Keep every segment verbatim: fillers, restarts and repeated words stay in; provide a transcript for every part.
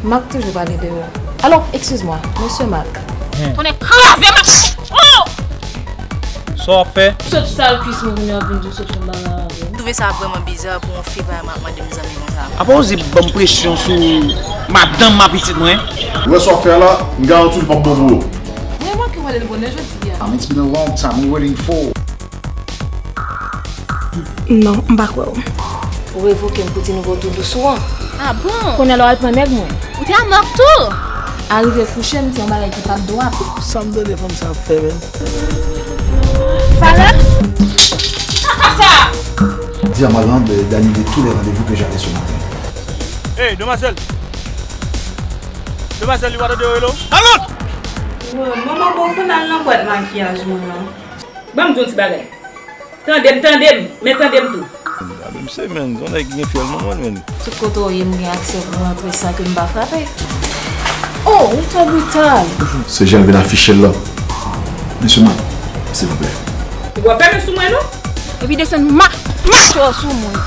Marc toujou pale de ou. Alò, excuse-moi, Mesye Marc. Tonnè kraze m! Oh! Sa w ap fè? Sot sal kwis mwen, kounye a w ap vin di w sot fè m bagay avè m. M twouve sa vrèman biza pou yon fi pa mande m zanmi konsa. Apa w oze ban m presyon sou madanm a pitit mwen? Ou wè sa w ap fè a la, m garanti w li p ap bon pou ou. Mwen remarke w pale l bonè jodi a. And it's been a long time we waiting for. Non, m pa kwè w. Ou revoke m pou ti nouvo tou dous ou an. Ah bon? Kounye a la w al pran nèg mwen. Ou te a Marc tou? Arive kouche m, se yon bagay ki pa t dwat. Sa m tande fanm sa ap fè menm? Valè? Kaka sa! Dis à Marlande d'annuler tous les rendez-vous que j'avais ce matin. Hey, demwazèl! Demwazèl, li pa tande w rele w? Marlande! Manman, bon, pou n al nan bwat makiyaj mwen an. Ban m di w yon ti bagay. Tande m, tande m, men tande m tou. A, men se, men, se yon nèg ki gen fyèl manman l, men. Tout kote w ye, m gen aksè pou m rantre san ke m pa frape. Oh, ou twò brital. Se jan l vin afiche l la. Mesye Marc, silvouplè. Ou pa fèmen sou mwen, non? Epi desann ma, mache w sou mwen.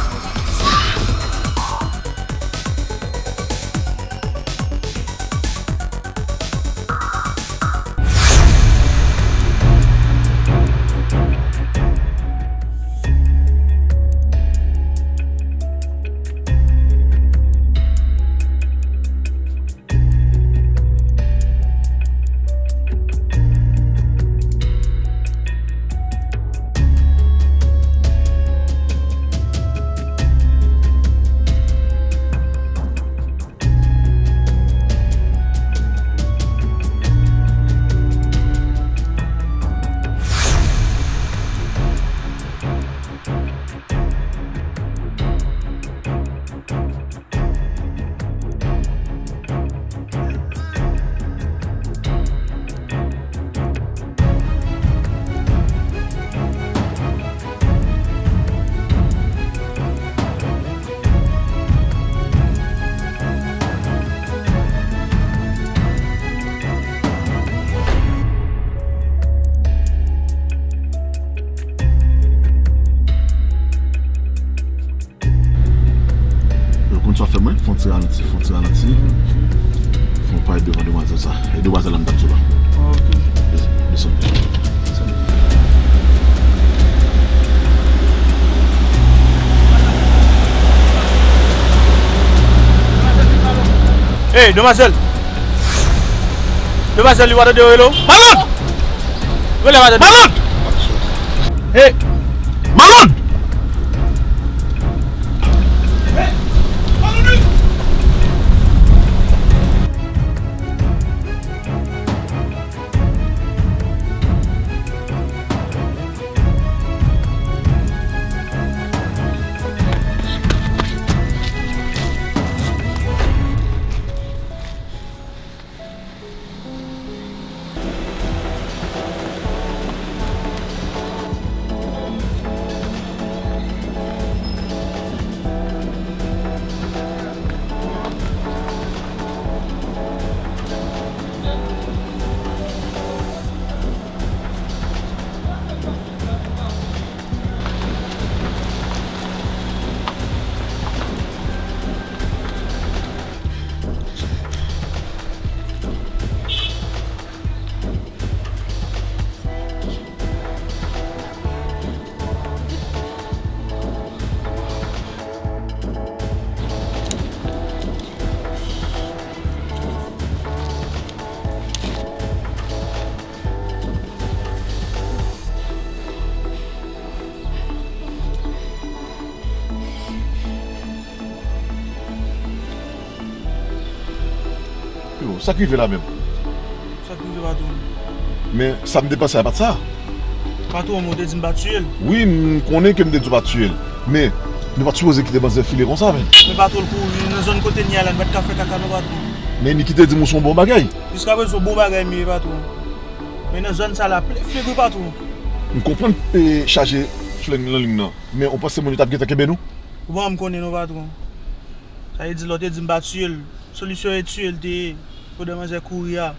Ou konn sa w fè mwen? Fè yon ti ralanti, fè yon ti ralanti. Fè yon parèt devan demwazèl sa. E demwazèl la m t ap di w la. Ok. Desann. Desann. Hey, demwazèl! Demwazèl, li pa tande w rele w? Malad! Rele madanm. Malad! Hey! Malad! Yo, sa k rive la menm? Sa k rive, patwon? Men sa m te panse a pa t sa. Patwon, men w te di m pa tiye l. Wi, m konnen ke m te di w pa tiye l. Men nou pa t sipoze kite manzè file konsa, men. Men patwon, l kouri nan zòn kote n ye a la, n pa t ka fè kaka non, patwon. Men Niki te di m ou se yon bon bagay. Jiskaprezan, yon bon bagay m ye, patwon. Men nan zòn sa la, ple flegri, patwon. M konprann, e, chaje flèng nan liy nan. Men ou panse moun yo t ap gentan kenbe nou? Ou pa janm konnen non, patwon. Sa vle di lè w te di m pa tiye l, solisyon e tiye l te ye, pandan manzè kouri a.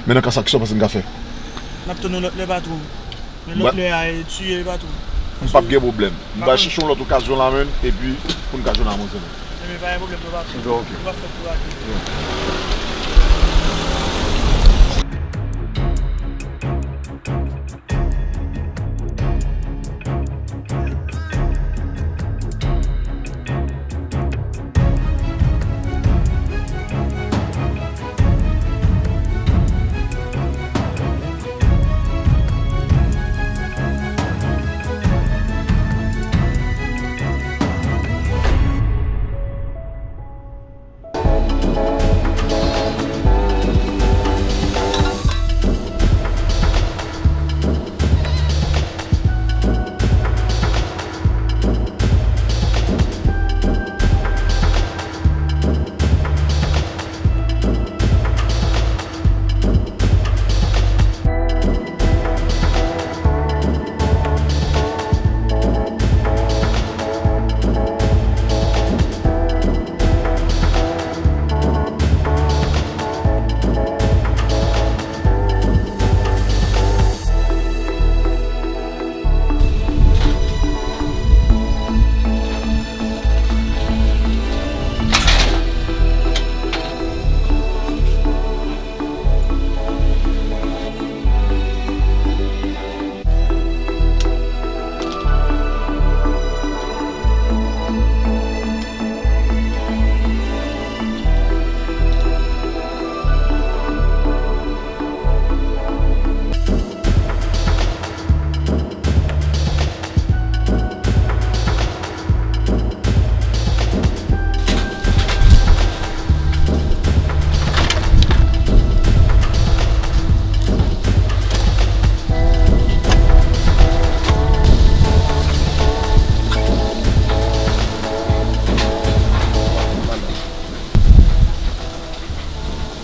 Men nan ka sa, kisa w panse n ka fè? N ap tann yon lòt lè, patwon. Men lòt lè a, e tiye, patwon. M p ap gen pwoblèm. M pral chèche yon lòt okazyon la menm, epi pou n ka jwenn avanse nou. Ebyen, pa gen pwoblèm, non, patwon. Ebyen, ok. Nou p ap fè tou rate.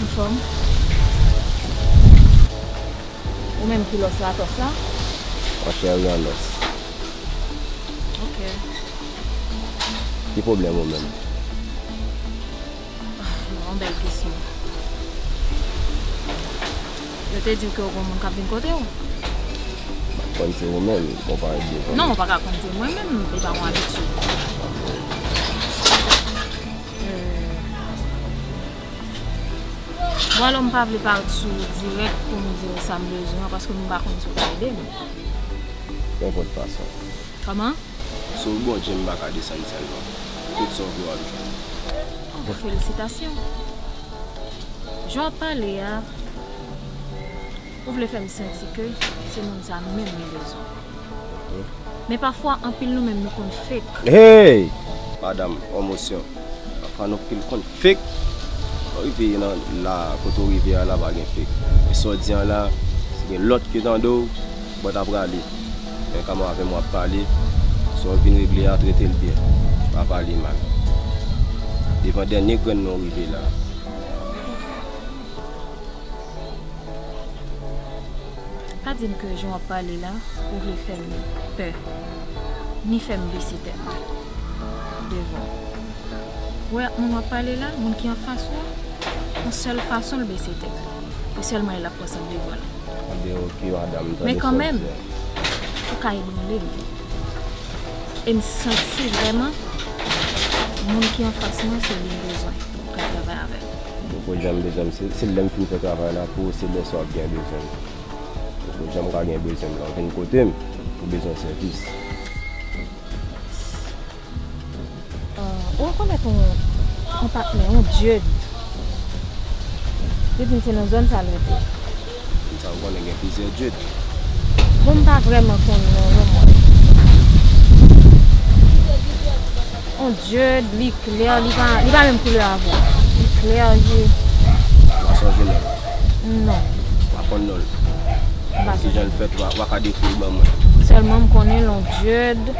Anfòm? Ou menm ki lòs la, tòs la? Monchè, wi, an lòs. Ok. Ki pwoblèm ou menm? Yon bèl kesyon. Yo te di w ke w gen yon moun k ap vin kote w? M ap konn se ou menm, bon, pa di w. Non, ou pa ka konn se mwen menm, e pa yon abitid. Euh, Bon, alò, m pa vle pati sou dirèk pou m di w sa m bezwen an, paske m pa konn si w ka ede m. Nenpòt fason. Kòman? Sof Bondye, m pa ka desann sèl non. Tout sa w vle w ap jwenn. Oh, felisitasyon. Jan w ap pale a, ou vle fè m santi ke se moun sa menm m bezwen. Men pafwa, anpil nou menm nou konn fake. Hey! Madanm, on mosyon. Pafwa nou pil konn fake. Ou rive nan la, kote w rive a la, pa gen fake. E sa w di an la, si gen lòt ki tande w, bò ta prale. Men kòman avè m w ap pale, sa w vin regle a, trete l byen. Pa pale mal. Devan dènye grenn nou rive la. Pa di m ke jan w ap pale la, ou vle fè m pè, ni fè m bese tèt devan w. Ou wè moun w ap pale la, moun ki anfas ou a, yon sèl fason l bese tèt li. E sèlman l ap pran san devan l. Ebyen, oke, madanm, m tande sa w di a. Men kanmenm, ou ka ebranle m. E m santi vrèman, moun ki anfas mwen, se li m bezwen pou m ka travay avè l. Ou poko janm bezwen m, se, se lè m fin fè travay la pou ou, se lè sa w ap gen bezwen m. Ou poko janm ka gen bezwen m, lè w vin kote m, ou bezwen sèvis. Ah, ou rekonèt yon, yon patnè, yon Jude. Li di m se nan zòn sa l rete. Sa ou konnen gen plizyè Jude. Bon, m pa vrèman konn non, non, mwen. On Jude, li klè, li pa, li pa menm koulè avè w. Li klè, li... Ou pa sonje non l? Non. Ou pa konn non l? M pa sonje. Kijan l fèt, ou pa, ou pa ka dekri l ban mwen? Sèlman m konnen l on Jude.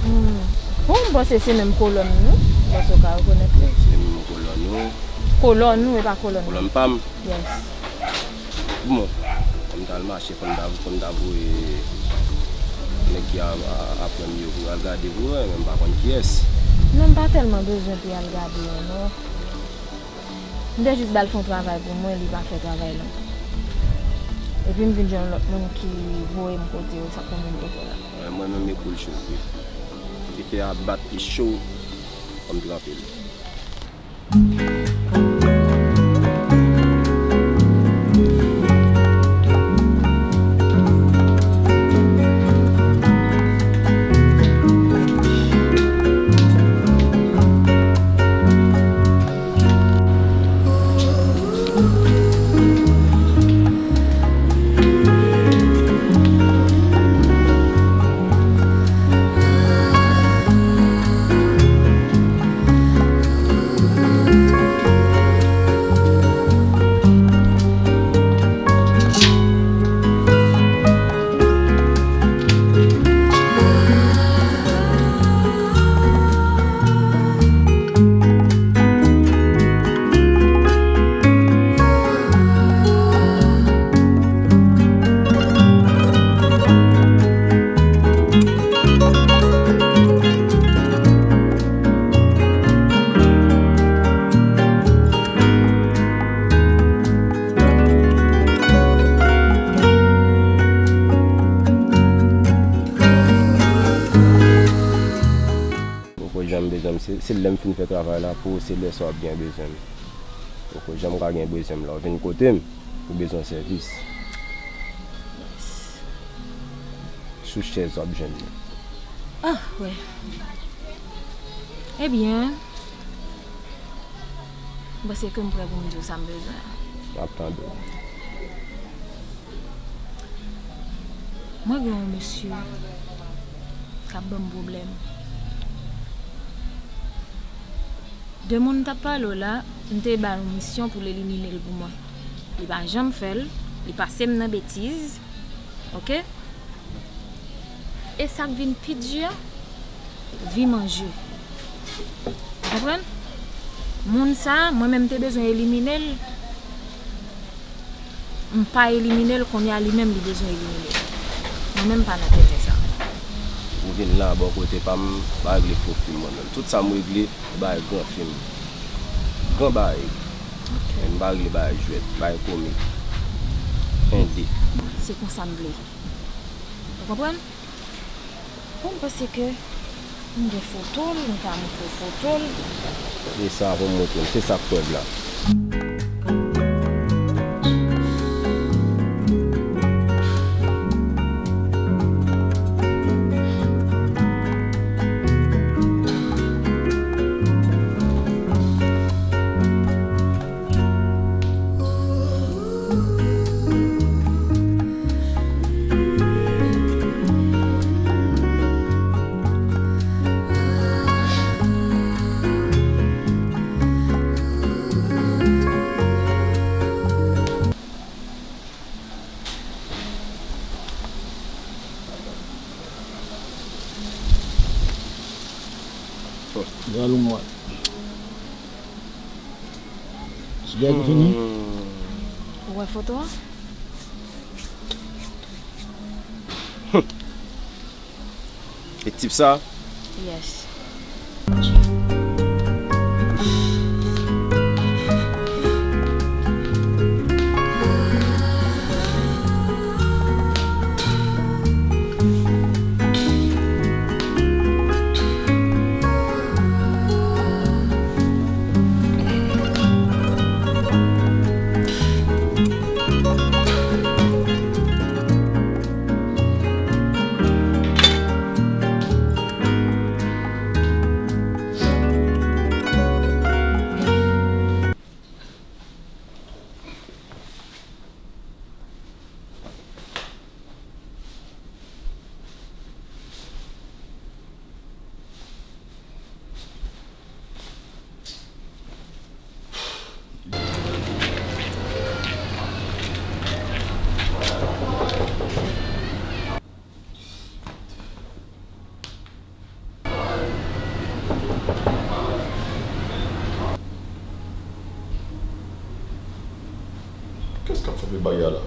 Hmm. Bon, m panse se menm kolòn nou. M panse w ka rekonèt li. Se menm kolòn nou. Kolòn nou, e pa kolòn mwen. Kolòn pa m? Yes. Bon, fò m t al mache, fò m ta, fò m ta voye nèg ki a, a, aprann yo pou yo al gade pou yo wè, men m pa konn kiyès. Non, m pa tèlman bezwen pou y al gade yo, non. M te jis ba l fè yon travay pou mwen, li pa fè travay lan. Epi m vin jwenn lòt moun ki voye m kote yo, sa konn vin kote w la. Mwen menm, e kou l cho vre. Dife a bat, li cho, fò m tranpe l. Ou ko janm bezwen m, se, se lè m fin fè travay la pou ou, se lè sa w ap gen bezwen m. Ou ko janm ka gen bezwen m lè w vin kote m pou bezwen sèvis. Sou chèz w ap jwenn mwen. Ah, wè. Ebyen, m panse ke m prè pou m di w sa m bezwen an. M ap tande w. Mwen gen yon mesye k ap ban m pwoblèm. De moun t ap pale w la, m te ba l yon misyon pou l elimine l pou mwen. Li pa janm fè l, li pase m nan betiz, oke? E sa k vin pi di a, vi manje. Ou konprann? Moun sa, mwen menm te bezwen elimine l. M pa elimine l, kounye a li menm li bezwen elimine l. Mwen menm m pa nan tenten sa. Ou vin la bò kote pa m, m pa regle fo fim mwen menm. Tout sa m regle, se bagay gran fim. Gran bagay. Ok. Men m pa regle bagay jwèt, bagay komik. Ende. Se konsa m vle. Ou konprann? Bon, m panse ke m gen foto l, m ka montre w foto l. E sa pou m montre m, se sa k prèv la. Jalou mwen. Sigèt ou fini? Ou wè foto a? E tip sa? Yes. Kiyès k ap frape bagay la?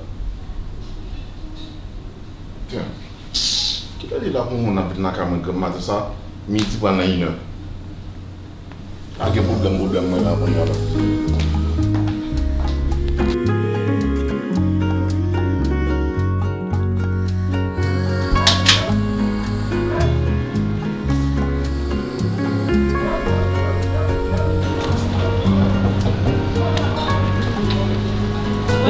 Damn. Kilè li la pou moun ap vin lakay mwen granm maten sa, midi pral nan inè. A gen pwoblèm, pwoblèm mwen la kounye a la.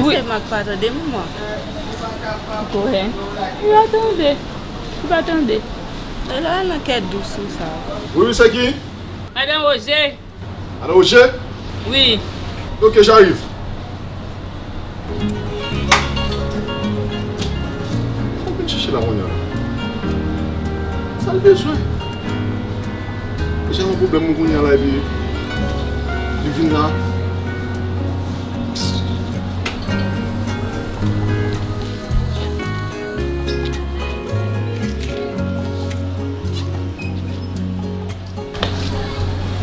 Wi. Se Mak pa tande m, mwen. Kòrèk. Li pa tande. Li pa tande. E la nan kè dous ou sa. Wi, wi, se ki? Madan Roger. Madan Roger? Wi. Ok, j'arrive. Sa w vin chèche la kounye a? Sa l bezwen? Deja yon pwoblèm mwen kounye a la epi li vin la.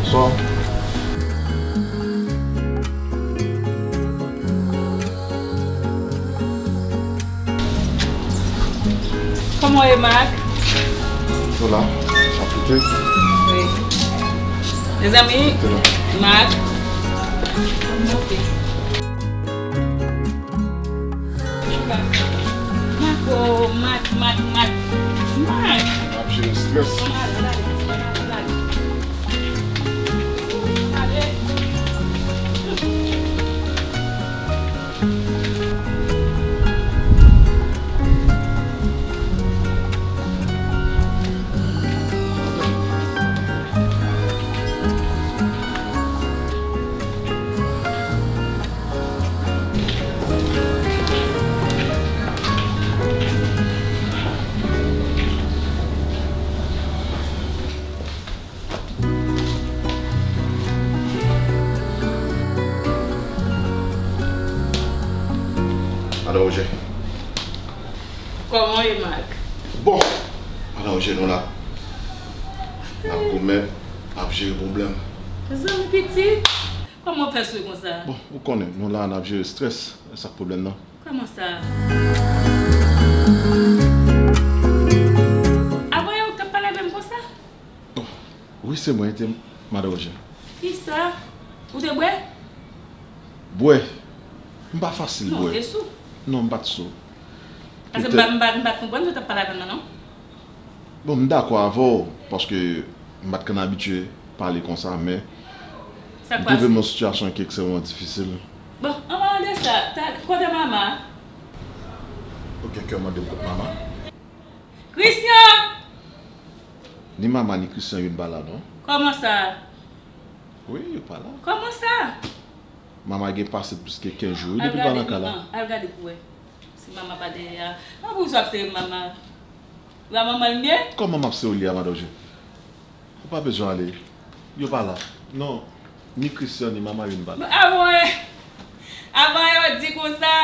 Bonswa. Kòman w ye, Mak? Nou la, ap koute. Wi. Mezanmi, Mak. Mak, oh, Mak, Mak, Mak. Mak. Ap jere strès. Madan Roger. Kòman w ye, Mak? Bon, Madan Roger, nou la. N ap goumen, n ap jere pwoblèm. Zanmi pitit, kòman w fè sou konsa? Bon, ou konnen, nou la, n ap jere strès, e sa k pwoblèm nan. Kòman sa? Avan yè ou t ap pale avè m konsa? Bon, wi, se mwen, te Madan Roger. Kisa? Ou te bwè? Bwè? M pa fasil bwè. Non, ou te sou. Non, m pa t sou. Paske m pa, m pa, m pa t konprann sa w t ap pale avè m nan, non. Bon, m dakò avè w, paske m pa t konn abitye pale konsa, men m twouve m nan yon sitiyasyon ki ekstrèmman difisil. Bon, an palan de sa, ta, kote Mama? Ou gen kè mande m kot Mama? Christian! Ni Mama ni Christian youn pa la, non. Kòman sa? Wi, yo pa la. Kòman sa? Mama gen pase plis ke kenz jou, wi, depi l pa nan kay la. Al gade pou wè. Si Mama pa dèyè a. An pou sa ap sere Mama. Ou a manman l byen? Kòman m ap sere w li a, Madan Roger? Ou pa bezwen ale. Yo pa la. Non, ni Christian, ni Mama youn pa la. Avan, avan yo di konsa,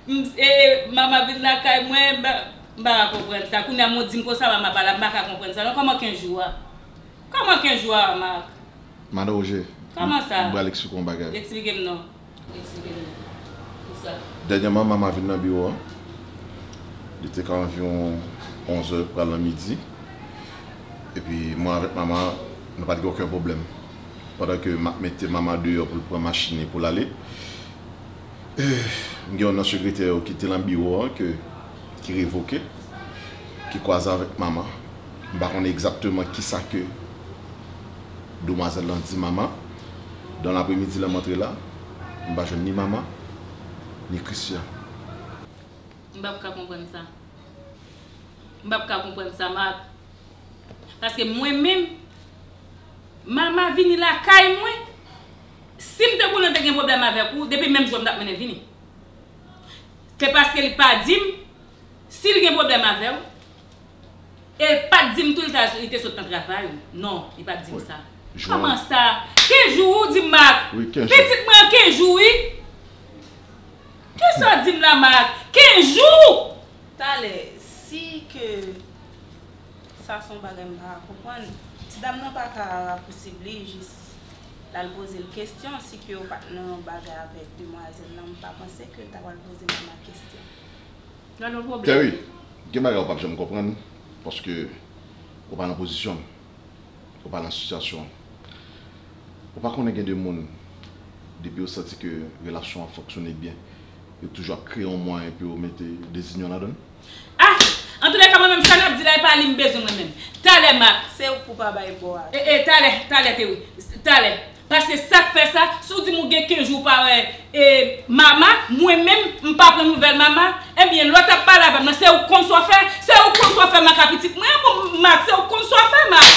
m, e, Mama vin lakay mwen, m pa, m pa ka konprann sa. Kounye a m di m konsa, Mama pa la, m pa ka konprann sa. Non, kòman kenz jou a? Kòman kenz jou a, Mak? Madan Roger, kòman sa? M pral eksplike w yon bagay. Eksplike m non. Eksplike m non. Kisa? Dènyèman, Mama vin nan biwo a. Li te ka anviwon onz è, pral nan midi. Epi, mwen avèk Mama, nou pa t gen okenn pwoblèm. Pandan ke m ap mete Mama deyò pou l pran machin li pou l ale, eh, m gen youn nan sekretè yo ki te nan biwo a, ke, ki revoke, ki kwaze avèk Mama. M pa konnen egzakteman kisa ke demwazèl lan di Mama. Dan lapremidi, lè m antre la, m pa jwenn ni Mama, ni Christian. M p ap ka konprann sa. M p ap ka konprann sa, Mak. Paske mwen menm, Mama vini lakay mwen. Si m te konnen te gen pwoblèm avèk ou, depi menm jou a m t ap mennen vini. Se paske li pa di m si l gen pwoblèm avè w. E l pa t di m tou li ta, li te sot nan travay ou. Non, li pa t di m sa. Kòman sa? Kenz jou ou di m, Mak? Pitit mwen an kenz jou, wi. Kisa w di m la, Mak? Kenz jou! Talè, si ke sa se yon bagay m pa ka konprann, ti dam nan pa ka rapousib li jis l al poze l kesyon, si ke yo pa t nan yon bagay avèk demwazèl lan, m pa panse ke l ta pral poze Mama kesyon. Gade yon pwoblèm. Terry, gen bagay ou p ap janm konprann, paske ou pa nan pozisyon m. Ou pa nan sitiyasyon an. Ou pa konnen gen de moun, depi yo santi ke relasyon an fonksyone byen, yo toujou ap kreye yon mwayen pou yo mete dezinyon ladan l? Ah! Antoulèka, mwen menm, sa n ap di la, e pa li m bezwen mwen menm. Talè, Mak. Se ou k pou pa bay bò a. E, e, talè, talè, Terry. Talè. Paske sa k fè sa, si w di m ou Gen kenz jou w pa wè e, Mama, mwen menm, m pa pran nouvèl Mama. Ebyen, lè w t ap pale avè m nan, se ou k konn sa w fè, se ou k konn sa w fè Mak a pitit mwen an, bon, Mak, se ou k konn sa w fè, Mak.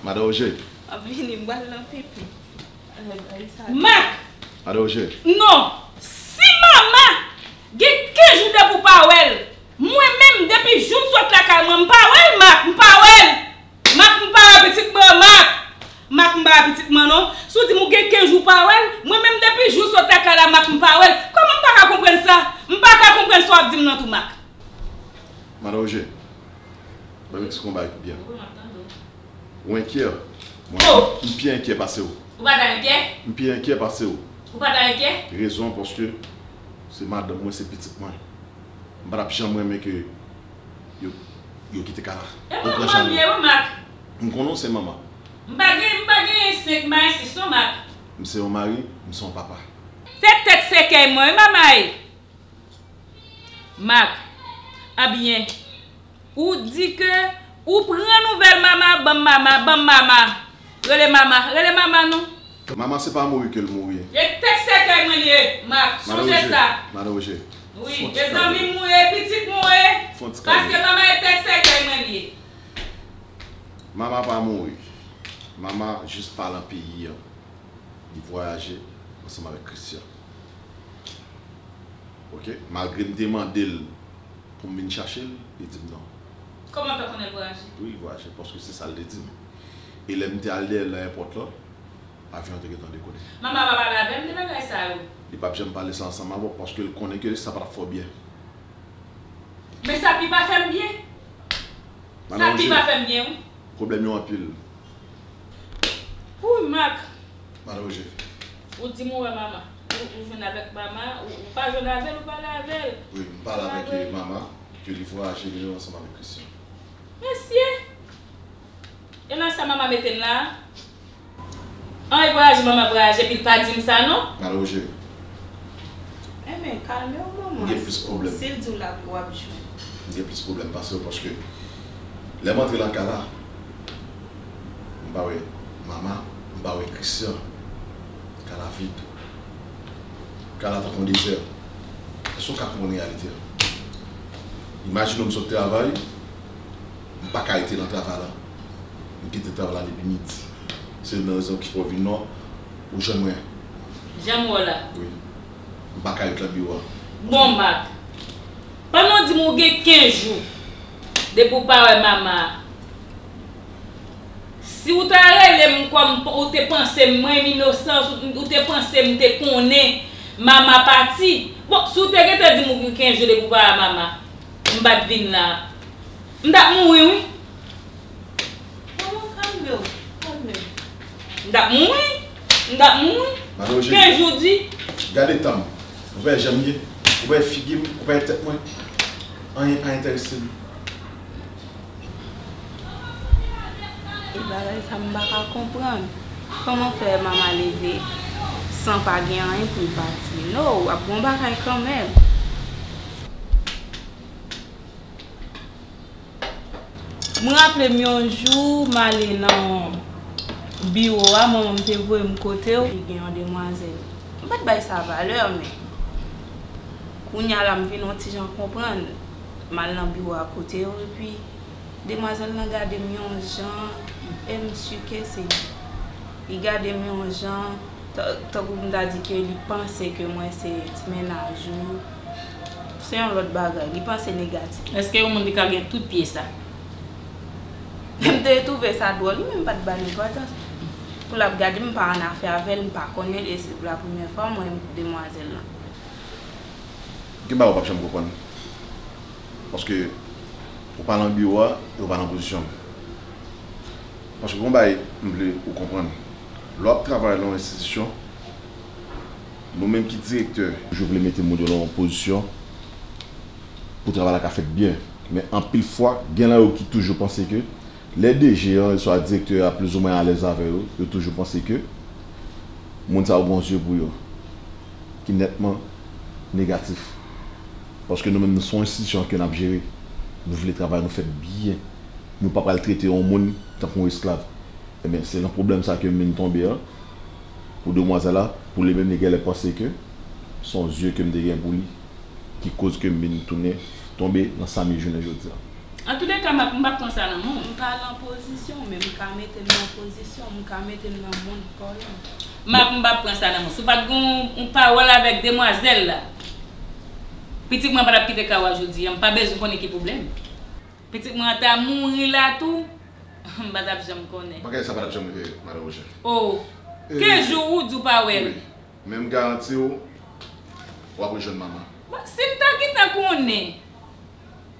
Madan Oje. M ap vini, m pral nan pipi. Mak! Madan Oje. Non! Si Mama gen kenz jou depi w pa wè l, mwen menm, depi jou m sot lakay mwen, m pa wè l, Mak, m pa wè l! Mak, m pa wè pitit mwen, Mak! Mak, m pa wè pitit mwen non. Si w di m ou gen kenz jou w pa wè l, mwen menm depi jou w sot lakay la, Mak, m pa wè l. Kòman m pa ka konprann sa? M pa ka konprann sa w ap di m nan tou, Mak. Madan Oje, ban m eksplike w yon bagay ki byen. Ou enkyè? Mwen, m pi enkyè pase w. Ou pa ta enkyè? M pi enkyè pase w. Ou pa ta enkyè? Rezon an paske se madanm mwen, se pitit mwen. M pa t ap janm renmen ke yo, yo kite Kala. E manman m ye wi, Mak. M konnen w se manman. M pa gen, m pa gen senk, m pa gen sis non, Mak. M se yon mari, m se yon papa. Se tèt sèkèy mwen wi, Mama e. Mak, a byen. Ou di ke ou pran nouvèl Mama, ban m Mama, ban m Mama. Rele Mama, rele Mama non. Mama se pa mouri ke l mouri. E tèt sèkèy mwen li ye, Mak, sonje sa. Madan Oje. Wi, e zanmi m ou ye, pitit mwen ou ye. Paske Mama e tèt sèkèy mwen li ye. Mama pa mouri. Mama jis pa lan peyi an. Li vwayaje ansanm avèk Christian. Ok, malgre m te mande l pou m vin chache l, li di m non. Kòman w fè konnen l vwayaje? Wi, l vwayaje, paske se sa l te di m. E lè m te al dèyè l nan èpòt lan, avyon an te gentan dekole. Mama pa pale avè m de bagay sa yo. Li p ap janm pale sa ansanm avè w, paske l konnen ke sa pa t ap fè w byen. Men sa pi pa fè m byen. Sa pi pa fè m byen, wi. Pwoblèm yo anpil. Wouy, Mak. Madan Oje. Ou di m ou wè Mama. Ou, ou jwenn avèk Mama, ou, ou pa jwenn avè l, ou pale avè l. Wi, m pale avèk Mama, ke li vwayaje li menm ansanm avèk Christian. Mesye! E nan sa Mama mete m la a? An, e vwayaje Mama vwayaje, epi l pa di m sa non. Madan Oje. Enben, kalme w manman. M gen plis pwoblèm. Si l di w l ap, w ap jwenn. M gen plis pwoblèm pase w, paske lè m antre lakay la, m pa wè Mama, m pa wè Christian. Kay la vid. Kay la tankou yon dezè. Èske w ka konprann reyalite a? Imajine w m sot travay, m pa ka rete nan travay la. M kite travay la depi midi. Se youn nan rezon ki fè w vin la, ou jwenn mwen. Jan m wè w la. Wi. M pa ka ret lan biwo a. Bon, Mak. Pandan w di m ou gen kenz jou depi w pa wè Mama a, si w ta rele m kòm ou te panse m, mwen m inosan, ou te panse m te konnen Mama pati. Bon, si w te gentan di m ou gen kenz jou depi w pa wè Mama, m pa t vin la. M t ap mouri wi. Manman, kalme w, kalme w. M t ap mouri. M t ap mouri. Madan Oje. Kenz jou di. Gade tan m. Ou pa wè jan m ye? Ou pa wè figi m? Ou pa wè tèt mwen? Anyen pa enterese m. E bagay sa m pa ka konprann. Kòman fè Mama leve san pa gen anyen pou l pati? No, ap gen yon bagay kanmenm. Mwen raple m yon jou m ale nan biwo a, manman m te voye m kote w. Te gen yon demwazèl. M pa t bay sa valè, men kounye a la m vin yon ti jan konprann. M al nan biwo a kote w, epi demwazèl lan gade m yon jan, e m si ke se li. Li gade m yon jan, tankou m ta di ke li panse ke mwen se ti mennaj ou. Se yon lòt bagay. Li panse negatif. Èske yon moun li ka gen tout pye sa? M te twouve sa dwòl, li menm pa t ba l enpòtans. Pou l ap gade m, m pa annafè avè l, m pa konnen l, e se pou la premyè fwa m wè demwazèl lan. Gen bagay ou p ap janm konprann. Paske ou pa nan biwo a e ou pa nan pozisyon m. Paske gen yon bagay m vle ou konprann. Lè w ap travay nan yon enstitisyon, nou menm ki direktè, toujou vle mete moun yo nan yon pozisyon pou travay la ka fèt byen. Men anpil fwa, gen nan yo ki toujou panse ke lè DG an oswa direktè a plizoumwen alèz avè yo, yo toujou panse ke moun sa yo gen yon zye pou yo ki nètman negatif. Paske nou menm, nou se yon enstitisyon ke n ap jere. Nou vle travay nou fèt byen. Nou pa pral trete yon moun tankou yon esklav. Ebyen, se nan pwoblèm sa ke m vin tonbe an. Pou demwazèl la, pou li menm, li genlè panse ke se yon zye ke m te gen pou li ki koz ke m vin tounen tonbe nan sa m ye jounen jodi a. Antouleka, Mak, m p ap pran sa nan men w. M pa nan pozisyon, men m ka mete l nan pozisyon, m ka mete l nan mond pa w lan. Mak, m p ap pran sa nan men w. Si w pa t gen yon, yon pawòl avèk demwazèl la, pitit mwen pa t ap kite kay ou a jodi a, m pa bezwen konnen ki pwoblèm. Pitit mwen an ta mouri la tou, m pa t ap janm konnen. Bagay sa pa t ap janm rive, Madan Roje. O, kenz jou ou di w pa wè l. Wi. Men m garanti w, w ap rejwenn Mama. Bon, si m ta gentan konnen,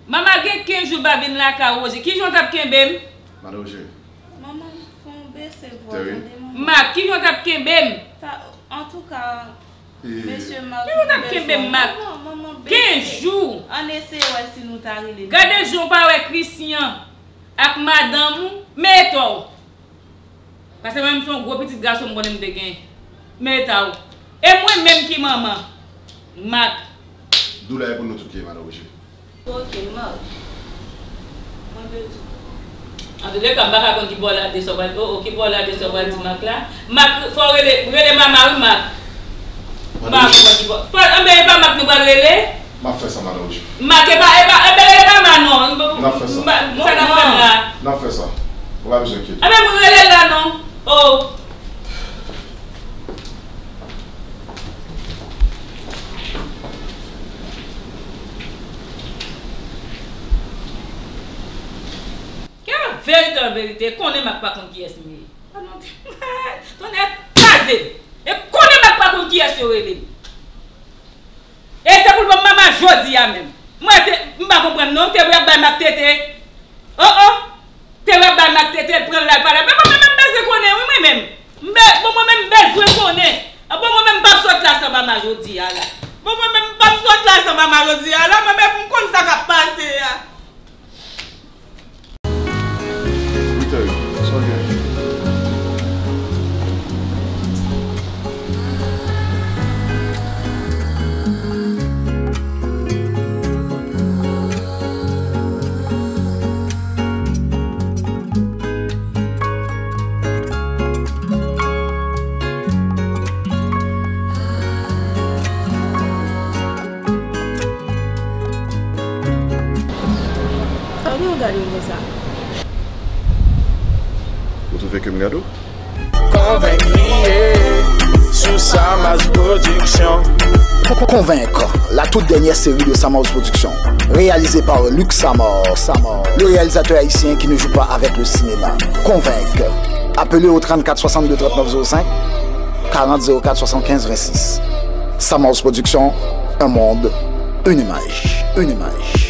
Mama gen kenz jou l pa vin lakay ou, Roje, kijan w t ap kenbe m? Madan Roje. Manman, fè w bese vwa w, tande, manman. Mak, kijan w t ap kenbe m? Antouka, mesye Mak, kijan w t ap kenbe m, Mak? Kenz jou! Ann eseye wè si nou ta rele. Gade jan w pa wè Christian ak madanm ou, men eta w. Paske mwen menm se yon gwo pitit gason m konnen m te gen. Men eta w. E mwen menm ki manman. Mak. Doulè e pou nou tout li ye, Madan Roje. Ok, Mak. Mwen bezwen. Antouleka, m pa ka konn ki bò lade sa w pral, o, o, ki bò lade sa w pral di Mak la. Mak, fò w rele, rele Mama wi, Mak. M pa konprann ki bò. Fò, anben, e pa Mak nou pral rele? M ap fè sa, Madan Roje. Mak, e pa, e pa, e pa, e pa Mama non. M ap fè sa. M pa, sa n ap fè la. M ap fè sa. Ou pa bezwen enkyete. Anben, mwen rele l la non. O. Ke verite an verite, konnen Mak pa konn kiyès m ye. Tonnè kraze m. E konnen Mak pa konn kiyès yo rele m. E se pou l ban m Mama jodi a menm. Mwen te, m pa konprann non, te vle ap bay Mak tete. O, o. Te vle ap bay Mak tete, l pran l la, l pale. Men mwen menm, m bezwen konnen, wi, mwen menm. M be-, bon, mwen menm, m bezwen konnen. Bon, mwen menm, m p ap sot la san Mama jodi a la. Bon, mwen menm, m p ap sot la san Mama jodi a la. Mwen menm, m konn sa k ap pase a. Wi, Terry, sa w gen? Sa w gen w gade m konsa? Ou twouve ke m gade w? Konvenk li ye sou Samas Production. Konvenk, la toute dernière série de Samas Production, réalisée par Luc Samar. Samar, le réalisateur haïtien qui ne joue pas avec le cinéma. Convainc. Appelez au trente-quatre soixante-deux trente-neuf zéro cinq, quarante zéro quatre soixante-quinze vingt-six. Samars Production, un monde, une image, une image.